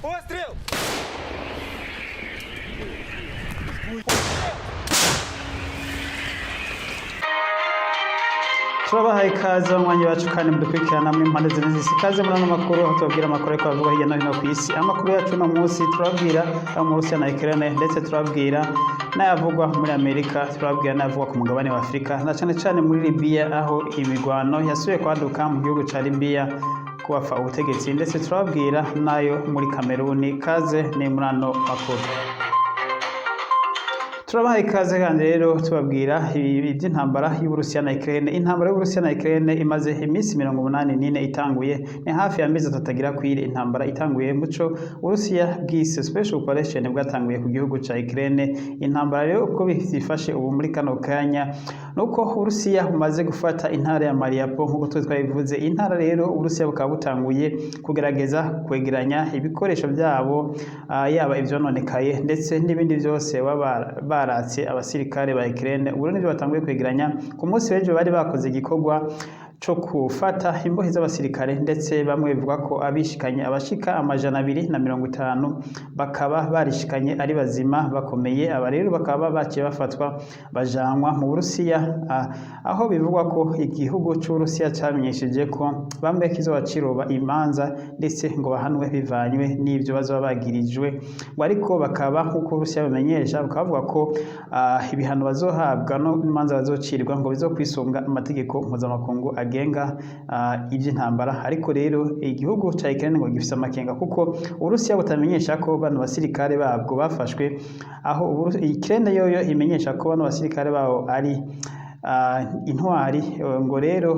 Постріл! Turabahaye ikaze banywanyi bacu kandi mudukurikirana muri mpande zine z'isi. Ikaze muri ano makuru aho tubabwira amakuru ariko avugwa hirya no hino ku isi. Amakuru yacu uno munsi turababwira ayo mu Burusiya na Ukraine, ndetse turababwira n'ayavugwa muri Amerika, turababwira n'ayavugwa ku mugabane wa Afurika na cane cane muri Libya, aho imigwano yasubiye kwaduka mu gihugu ca Libya kubapfa ubutegetsi, ndetse turababwira n'ayo muri Kameruni. Kaze ni muri ano makuru. Turabaha ikaze kandi rero tubabwira iby'intambara y'Uburusiya na Ukraine. Intambara y'Uburusiya na Ukraine imaze iminsi 84 itanguye, ni hafi ya mezi 3 agira kwire intambara itanguye, muco Uburusiya bwise special operation bwatanguye ku gihugu ca Ukraine. Intambara rero uko byifashe ubu muri kano kanya nuko Uburusiya bumaze gufata intara ya Mariupol nk'uko twari twabivuze. Intara rero Uburusiya bukaba butanguye kugerageza kwegeranya ibikoresho byabo, yaba ivyononekaye ndetse n'ibindi byose baba baratse abasirikare ba Ukraine. Ubu nivyo batanguye kwegeranya. Ku munsi w'ejo bari bakoze igikorwa co gufata imbohe z'abasirikare, ndetse bamwe bivuga ko abishikanye abashika 250 bakaba barishikanye ari bazima bakomeye. Aba rero bakaba baciye bafatwa bajanwa mu Burusiya, aho bivugwa ko igihugu c'Uburusiya camenyesheje ko bamwe kizobaciroba imanza ndetse ngo bahanwe bivanywe n'ivyo bazoba bagirijwe. Ngo ariko bakaba nk'uko Uburusiya bumenyesha, bakaba bavuga ko ibihano bazohabwa no imanza bazocirwa ngo bizokwisunga amategeko mpuzamakungu agenga iby'intambara. Ariko rero igihugu ca Ukraine ngo gifise amakenga kuko Uburusiya butamenyesha ko bano basirikare babwo bafashwe, aho Ukraine yoyo imenyesha ko bano basirikare babo ari intwari. Ngo rero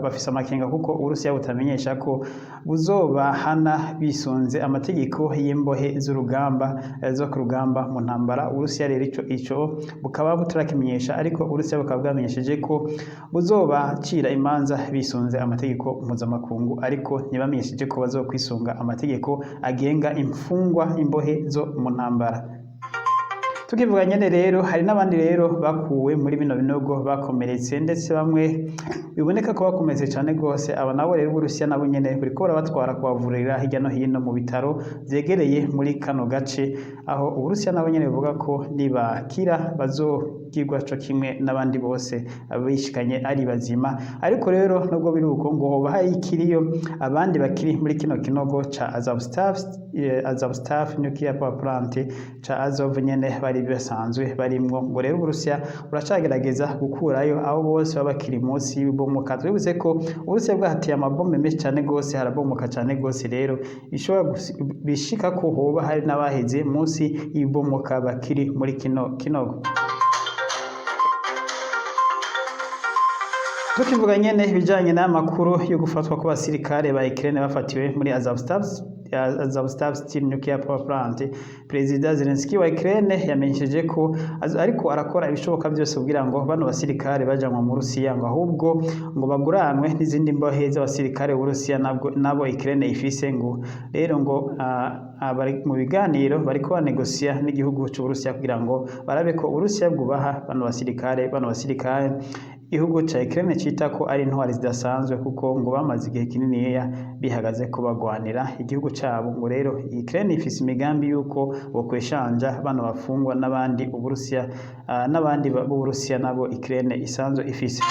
bafise amakenga kuko Uburusiya butamenyesha ko buzobahana bisunze amategeko y'imbohe z'urugamba, zo ku rugamba mu ntambara. Uburusiya rero ico bukaba butarakimenyesha, ariko Uburusiya bukaba bwamenyesheje ko buzobacira imanza bisunze amategeko mpuzamakungu, ariko ntibamenyesheje ko bazokwisunga amategeko agenga imfungwa imbohe zo mu ntambara. Tukivuga nyene rero hari n'abandi rero bakuwe muri bino binogo bakomeretse, ndetse bamwe biboneka ko bakomeretse cane gose. Aba nabo rero Uburusiya nabo nyene buriko burabatwara kubavurira hirya no hino mu bitaro vyegereye muri kano gace, aho Uburusiya nabo nyene buvuga ko nibakira bazogirwa co kimwe n'abandi bose bishikanye ari bazima. Ariko rero nubwo biri uko, ngo hoba hari ikiriyo abandi bakiri muri kino kinogo ca Azovstal Nuclear Power Plant ca Azov nyene bari basanzwe barimwo. Ngo rero Uburusiya buracagerageza gukurayo abo bose baba bakiri munsi y'ibibomoka. Twibutse ko Uburusiya bwahateye amabombe menshi cane gose, harabomoka cane gose, rero bishobora bishika ko hoba hari n'abaheze munsi y'ibibomoka bakiri muri kino kinogo. Tukivuga nyene ibijanye n'amakuru yo gufatwa kw'abasirikare ba Ukraine bafatiwe muri Azovstal Steel Nuclear Power Plant, Perezida Zelensky wa Ukraine yamenyesheje ko ariko arakora ibishoboka byose kugira ngo bano basirikare bajanwa mu Burusiya, ngo ahubwo ngo baguranwe n'izindi mbohe z'abasirikare b'Uburusiya nabo Ukraine ifise. Ngo rero ngo bari mu biganiro, bariko banegosiya n'igihugu c'Uburusiya kugira ngo barabe ko Uburusiya bwubaha bano basirikare igihugu ca Ukraine cita ko ari intwari zidasanzwe, kuko ngo bamaze igihe kininiya bihagaze ko bagwanira igihugu cabo. Ngo rero Ukraine ifise imigambi yuko bokweshanja bano bafungwa n'abandi Uburusiya, n'abandi b'Uburusiya nabo Ukraine isanzwe ifise.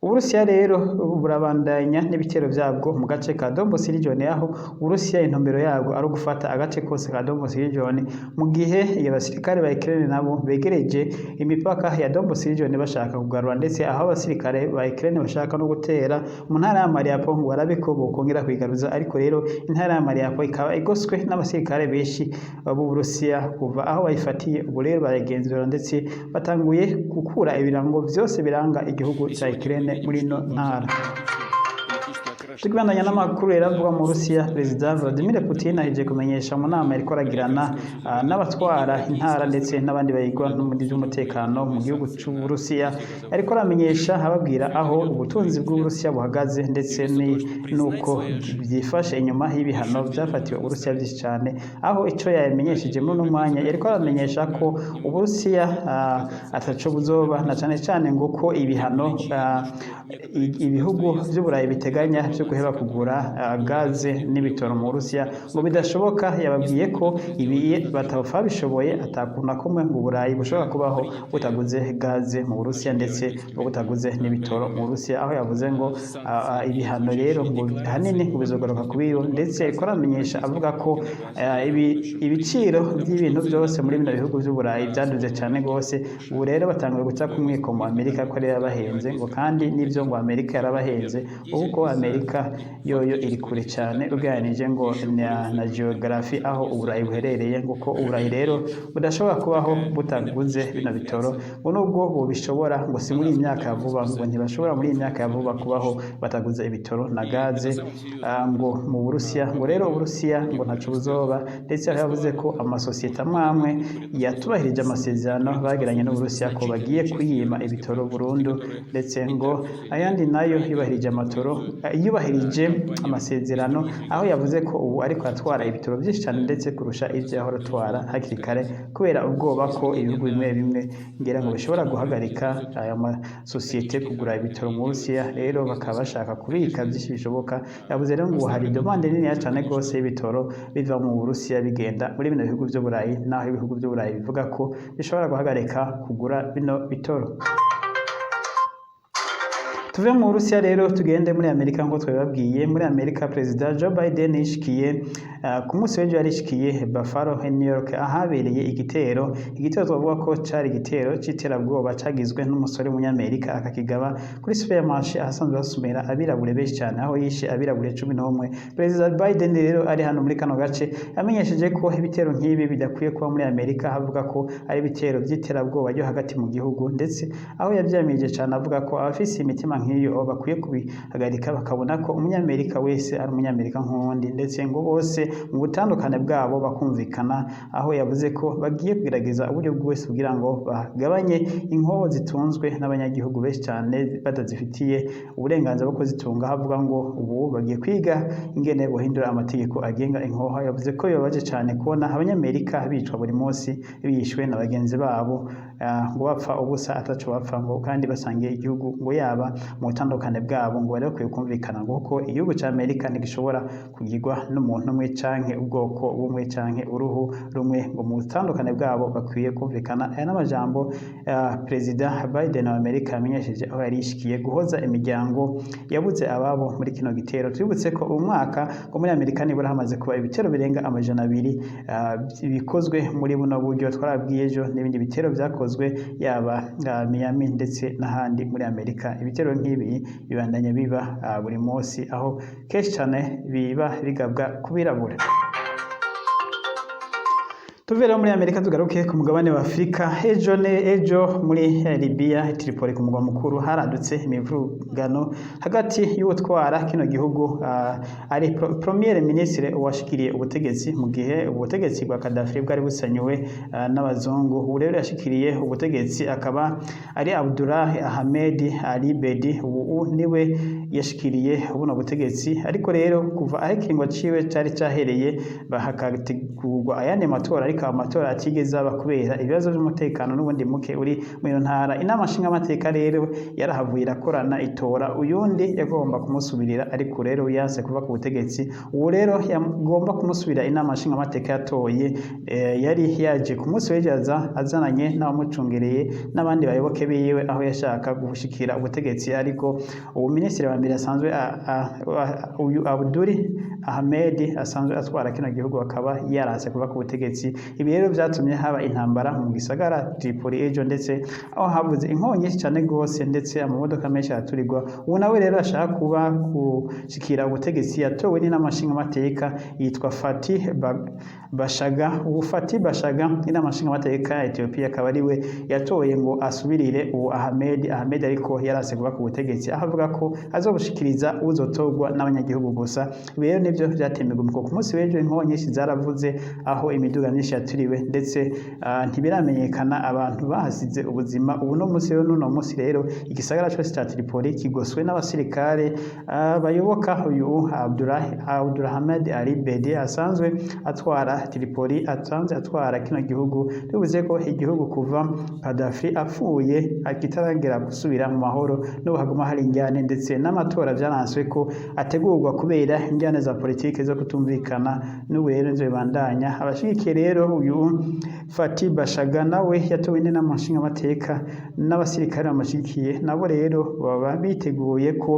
Uburusiya rero burabandanya n'ibitero vyabwo mu gace ka Donbas region, aho Uburusiya intumbero yabwo ari ugufata agace kose ka Donbas region, mu gihe abasirikare ba Ukraine nabo begereje imipaka ya Donbas region bashaka kugarura, ndetse aho abasirikare ba Ukraine bashaka no gutera mu ntara ya Mariupol ngo barabe ko bokongera kwigaruza. Ariko rero intara ya Mariupol ikaba igoswe n'abasirikare benshi b'Uburusiya kuva aho bayifatiye. Ubu rero baragenzura ndetse batanguye gukura ibirango vyose biranga igihugu ca Ukraine muri ino ntara. Tukibandanya n'amakuru rero avugwa mu Burusiya, Perezida Vladimir Putin ahejeje kumenyesha mu nama yariko aragirana n'abatwara intara ndetse n'abandi bayigwa no mu by'umutekano mu gihugu c'Uburusiya. Yariko aramenyesha ababwira aho ubutunzi bw'Uburusiya buhagaze ndetse n'uko byifashe inyuma y'ibihano byafatiwe Uburusiya byinshi cane, aho ico yamenyesheje muri uno mwanya yariko aramenyesha ko Uburusiya ataco buzoba, na cane cane ngo ko ibihano ibihugu vy'Uburayi biteganya vyo guheba kugura gaze n'ibitoro mu Burusiya ngo bidashoboka. Yababwiye ko ibi batapfa bishoboye, atakunda kumwe ngo Uburayi bushobora kubaho butaguze gaze mu Burusiya, ndetse ngo butaguze n'ibitoro mu Burusiya, aho yavuze ngo ibihano rero ngo ahanini ngo bizogaruka kuri yo. Ndetse ariko aramenyesha avuga ko ibiciro by'ibintu byose muri bino bihugu by'Uburayi byaduze cyane rwose. Ubu rero batanguye guca ku mwiko mu Amerika ko ari yarabahenze, ngo kandi n'ibyo ngo Amerika yarabahenze, kuko Amerika yoyo iri kure cyane ugereranije ngo na geography aho Uburayi buherereye, ngo ko Uburayi rero budashobora kubaho butaguze bino bitoro, ngo nubwo bubishobora ngo si muri iyi myaka ya vuba, ngo ntibashobora muri iyi myaka ya vuba kubaho bataguze ibitoro na gaze ngo mu Burusiya. Ngo rero Uburusiya ngo ntaco buzoba. Ndetse aho yavuze ko amasosiyete amwe amwe yatubahirije amasezerano bagiranye n'Uburusiya ko bagiye kuyima ibitoro burundu, ndetse ngo ayandi nayo yubahirije amatoro, yubahirije amasezerano, aho yavuze ko ubu ariko atwara ibitoro byinshi cyane ndetse kurusha ibyo yahora atwara hakiri kare, kubera ubwoba ko ibihugu bimwe bimwe ngira ngo bishobora guhagarika aya masosiyete kugura ibitoro mu Burusiya. Rero bakaba bashaka kubika byinshi bishoboka. Yavuze rero ngo hari demande niniya cyane rwose y'ibitoro biva mu Burusiya bigenda muri bino bihugu by'Uburayi, naho ibihugu by'Uburayi bivuga ko bishobora guhagarika kugura bino bitoro. Tuve mu Burusiya rero tugende muri Amerika. Nk'uko twabibabwiye, muri Amerika Perezida Joe Biden yishikiye ku munsi w'ejo, yarishikiye Buffalo, New York, ahabereye igitero twavuga ko cari igitero c'iterabwoba cagizwe n'umusore w'umunyamerika, akakigaba kuri supermarché ahasanzwe hasumira abirabure benshi cyane, aho yishe abirabure 11. Perezida Biden rero ari hano muri kano gace yamenyesheje ko ibitero nk'ibi bidakwiye kuba muri Amerika, avuga ko ari ibitero by'iterabwoba ryo hagati mu gihugu, ndetse aho yavyamirije cyane avuga ko abafise imitima nk'iyo bakwiye kubihagarika, bakabona ko umunyamerika wese ari umunyamerika nk'uwundi, ndetse ngo bose mu butandukane bwabo bakumvikana, aho yavuze ko bagiye kugerageza uburyo bwose kugira ngo bagabanye inkoho zitunzwe n'abanyagihugu benshi cyane batazifitiye uburenganzira bwo kuzitunga. Avuga ngo ubu bagiye kwiga ingene bohindura amategeko agenga inkoho. Yavuze ko bibabaje cyane kubona abanyamerika bicwa buri munsi, bishwe na bagenzi babo, ngo bapfa ubusa ataco bapfa, ngo kandi basangiye igihugu, ngo yaba mu butandukane bwabo ngo bari bakwiye kumvikana, ngo kuko igihugu ca Amerika ntigishobora kugirwa n'umuntu umwe canke ubwoko bumwe canke uruhu rumwe, ngo mu butandukane bwabo bakwiye kumvikana. Aya n'amajambo Perezida Biden wa Amerika yamenyesheje aho yari yishikiye guhoza imiryango yabuze ababo muri kino gitero. Twibutse ko uyu mwaka ngo muri Amerika nibura hamaze kuba ibitero birenga 200 bikozwe muri buno buryo. Twarabwiye ejo n'ibindi bitero byakozwe yaba Miami ndetse n'ahandi muri Amerika. Ibitero nk'ibi bibandanya biba buri munsi, aho kenshi cyane biba bigabwa ku birabura. Tuve rero muri Amerika tugaruke ku mugabane wa Afurika. Ejo ne ejo muri Libya, Tripoli ku mugwa mukuru, haradutse imivurugano hagati y'utwara kino gihugu, ari premier ministre washikiriye ubutegetsi mu gihe ubutegetsi bwa Gaddafi bwari busanyuwe n'abazungu. Ubu rero yashikiriye ubutegetsi akaba ari Abdullah Ahmed Ali Bedi. Ubu niwe yashikiriye buno butegetsi, ariko rero kuva aho ikiringo ciwe cari cahereye hakategurwa ayandi matora, ariko amatora atigeze aba kubera ibibazo by'umutekano n'ubundi muke uri muri iyo ntara. Inama nshingamateka rero yarahavuye irakorana, itora uyundi yagomba kumusubirira, ariko rero yanse kuva ku butegetsi. Ubu rero yagomba kumusubira inama nshingamateka yatoye, yari yaje ku munsi w'ejo aza azananye n'abamucungereye n'abandi bayoboke biwe, aho yashaka gushikira ubutegetsi. Ariko ubu minisitiri wa mbere asanzwe uyu Abdul Ahmed asanzwe atwara kino gihugu akaba yaranse kuva ku butegetsi. Ibi rero byatumye haba intambara mu gisagara Tripoli ejo, ndetse aho havuze inkongi nyinshi cyane rwose, ndetse amamodoka menshi araturirwa. Ubu nawe rero ashaka kuba gushikira ubutegetsi yatowe n'inama nshingamateka yitwa Fatih Bashaga. Ubu Fatih Bashaga, inama nshingamateka ya Ethiopia, akaba ari we yatoye ngo asubirire ubu Ahmed Ahmed, ariko yaranse kuva ku butegetsi, aho avuga ko azobushikiriza uzotorwa n'abanyagihugu gusa. Ibi rero nivyo vyateye imigumuko ku munsi w'ejo. Inkongi nyinshi zaravuze, aho imiduga myinshi yaturiwe, ndetse ntibiramenyekana abantu bahasize ubuzima. Ubu no munsi rero, n'uno munsi rero, igisagara cose ca Tripoli kigoswe n'abasirikare bayoboka uyu Abdulrahman Ali Bedi asanzwe atwara Tripoli, asanzwe atwara kino gihugu. Bivuze ko igihugu kuva Gaddafi apfuye kitaragera gusubira mu mahoro, n'ubu haguma hari injyane ndetse n'ama n'amatora vyaranswe ko ategurwa kubera injyane za politike zo kutumvikana. N'ubu rero nivyo bibandanya. Abashigikiye rero uyu Fathi Bashagha, nawe yatowe n'inama nshingamateka, n'abasirikare bamushigikiye nabo rero baba biteguye ko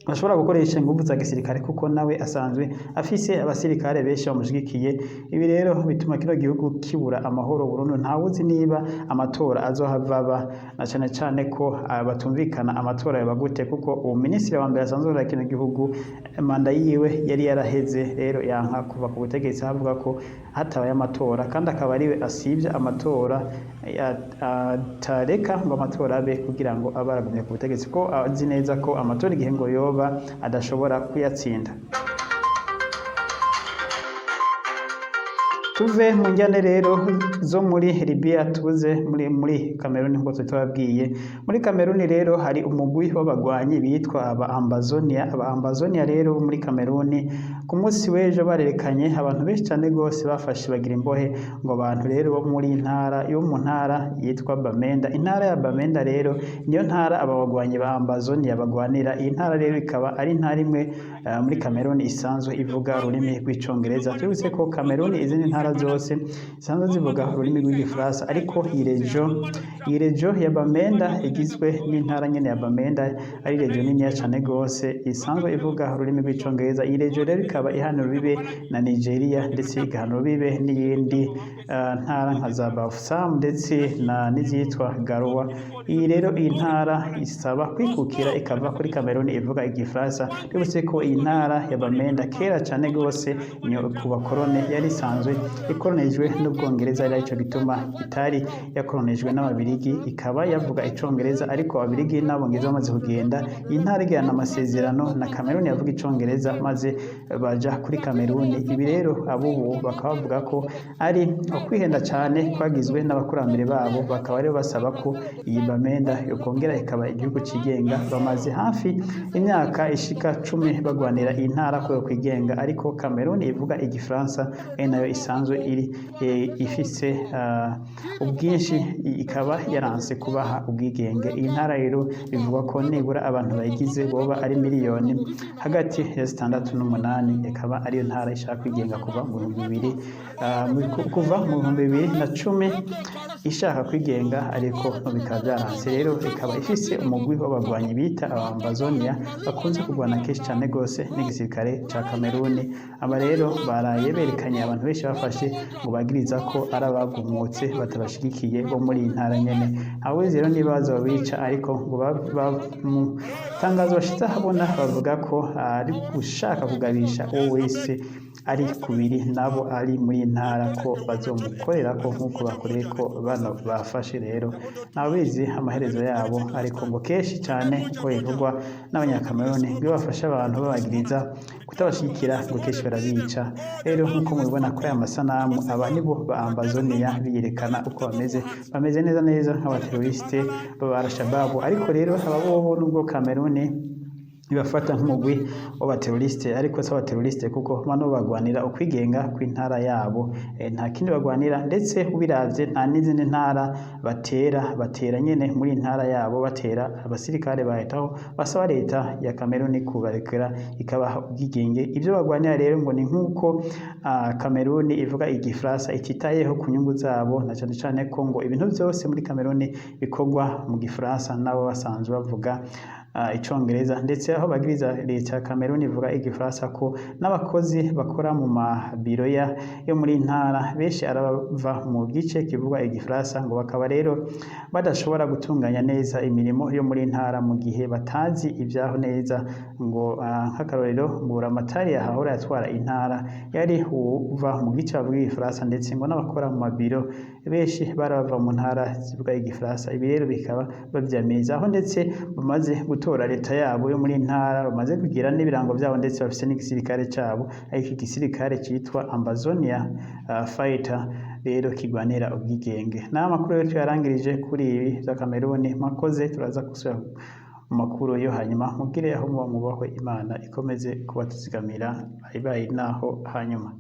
bashobora gukoresha inguvu za gisirikare, kuko nawe asanzwe afise abasirikare benshi bamushigikiye. Ibi rero bituma kino gihugu kibura amahoro burundu. Ntawuzi niba amatora azohava aba, na cane cane ko batumvikana amatora yoba gute, kuko uwo minisitiri wa mbere asanzwe akorera kino gihugu manda yiwe yari yaraheze, rero yanka kuva ku butegetsi, avuga ko hatabaye amatora, kandi akaba ariwe asivye amatora, atareka ngo amatora abe kugira ngo abe aragumye ku butegetsi, ko azi neza ko amatora igihe ngo yoba adashobora kuyatsinda. Tuve mu njyane rero zo muri Libya, tuze muri Cameroon nkuko tubabwiye. Muri Cameroon rero hari umugwi w'abagwanyi bitwa aba Ambazonia. Aba Ambazonia rero muri Cameroon ku munsi w'ejo barerekanye abantu benshi cyane gose bafashe bagira imbohe, ngo abantu rero bo muri ntara yo mu ntara yitwa Bamenda. Intara ya Bamenda rero niyo ntara aba bagwanyi ba Ambazonia bagwanira. Iyi ntara rero ikaba ari intara imwe muri Cameroon isanzwe ivuga ururimi rw'Icongereza. Tubibutse ko Cameroon izindi ntara zose zisanzwe zivuga ururimi rw'Igifaransa, ariko iyi region ya Bamenda igizwe n'intara nyene ya Bamenda, ari region niniya cane gose isanzwe ivuga ururimi rw'Icongereza. Iyi region rero ikaba ihana urubibe na Nigeria, ndetse igahana urubibe n'iyindi ntara nka za Bafoussam ndetse na n'izitwa Garoua. Iyi rero iyi ntara isaba kwikukira ikava kuri Cameroon ivuga Igifaransa. Twibutse ko iyi ntara ya Bamenda kera cane gose ku bakorone yari isanzwe ikoronejwe n'Ubwongereza, ari cyo gituma itari yakoronejwe n'Ababirigi, ikaba yavuga Icongereza. Ariko Ababirigi n'Abongereza bamaze kugenda, iyi ntara igirana amasezerano na Cameroon yavuga Icongereza, maze baja kuri Cameroon. Ibi rero abubu bakaba bavuga ko ari ukwihenda cane kwagizwe n'abakurambere babo, bakaba rero basaba ko iyi Bamenda yokongera ikaba igihugu cigenga. Bamaze hafi imyaka ishika 10 bagwanira iyi ntara ko yokwigenga, ariko Cameroon ivuga Igifaransa ari nayo isanzwe iri ifise ubwinshi ikaba yaranse kubaha ubwigenge. Iyi ntara rero bivugwa ko nibura abantu bayigize boba ari miliyoni hagati ya 6 n'umunani, ikaba ariyo ntara ishaka kwigenga kuva mu 2000, kuva mu 2010 ishaka kwigenga, ariko bikaba byaranse. Rero ikaba ifise umugwi w'abagwanyi bita Abambazonia bakunze kurwana kenshi cane gose n'igisirikare ca Cameroon. Aba rero baraye berekanye abantu benshi bafashe ngo bagiriza ko ari abagumutse batabashigikiye bo muri iyi ntara nyene. Ntawuzi rero niba bazobica, ariko ngo mu tangazo bashize ahabona bavuga ko ari gushaka kugabisha uwo wese ari kubiri nabo ari muri ntara ko bazomukorera ko nk'uko bakoreye ko bano bafashe. Rero ntawizi amaherezo yabo, ariko ngo kenshi cyane uko bivugwa n'Abanyakameruni iyo bafashe abantu babagiriza kutabashigikira ngo kenshi barabica. Rero nk'uko mubibona kuri aya masanamu, aba nibo ba Ambazonia biyerekana uko bameze, bameze neza neza nk'abateroriste b'aba Al-Shabaab. Ariko rero aba bobo nubwo Kameruni ibafata nk'umugwi w'abateroriste, ariko si abateroriste, kuko bano bagwanira ukwigenga kw'intara yabo, nta kindi bagwanira. Ndetse ubiravye nta n'izindi ntara batera, batera nyene muri ntara yabo, batera abasirikare bahitaho basaba leta ya Cameroon kubarekera ikabaha ubwigenge. Ivyo bagwanira rero ngo ni nk'uko Cameroon ivuga Igifaransa ititayeho ku nyungu zabo, na cane cane ko ngo ibintu vyose muri Cameroon bikorwa mu Gifaransa nabo basanzwe bavuga Icongereza. Ndetse aho bagiriza leta ya Cameroon ivuga Igifaransa ko n'abakozi bakora mu mabiro yo muri ntara benshi arabava mu gice kivuga Igifaransa, ngo bakaba rero badashobora gutunganya neza imirimo yo muri ntara mu gihe batazi ibyaho neza. Ngo nk'akarorero ngo Buramatari yahahora yatwara intara yari uva mu gice bavuga Igifaransa, ndetse ngo n'abakora mu mabiro benshi barabava mu ntara zivuga Igifaransa. Ibi rero bikaba bavyamiriza, aho ndetse bamaze gutora leta yabo yo muri ntara, bamaze kugira n'ibirango byabo, ndetse bafise n'igisirikare cabo, ariko igisirikare citwa Ambazonia Fighter rero kigwanira ubwigenge. N'aho amakuru rero tuyarangirije kuri ibi vya Cameroon. Mwakoze, turaza gusubira mu makuru yo hanyuma. Mugire aho muba mubahwe, Imana ikomeze kubatuzigamira. Bye bye naho hanyuma.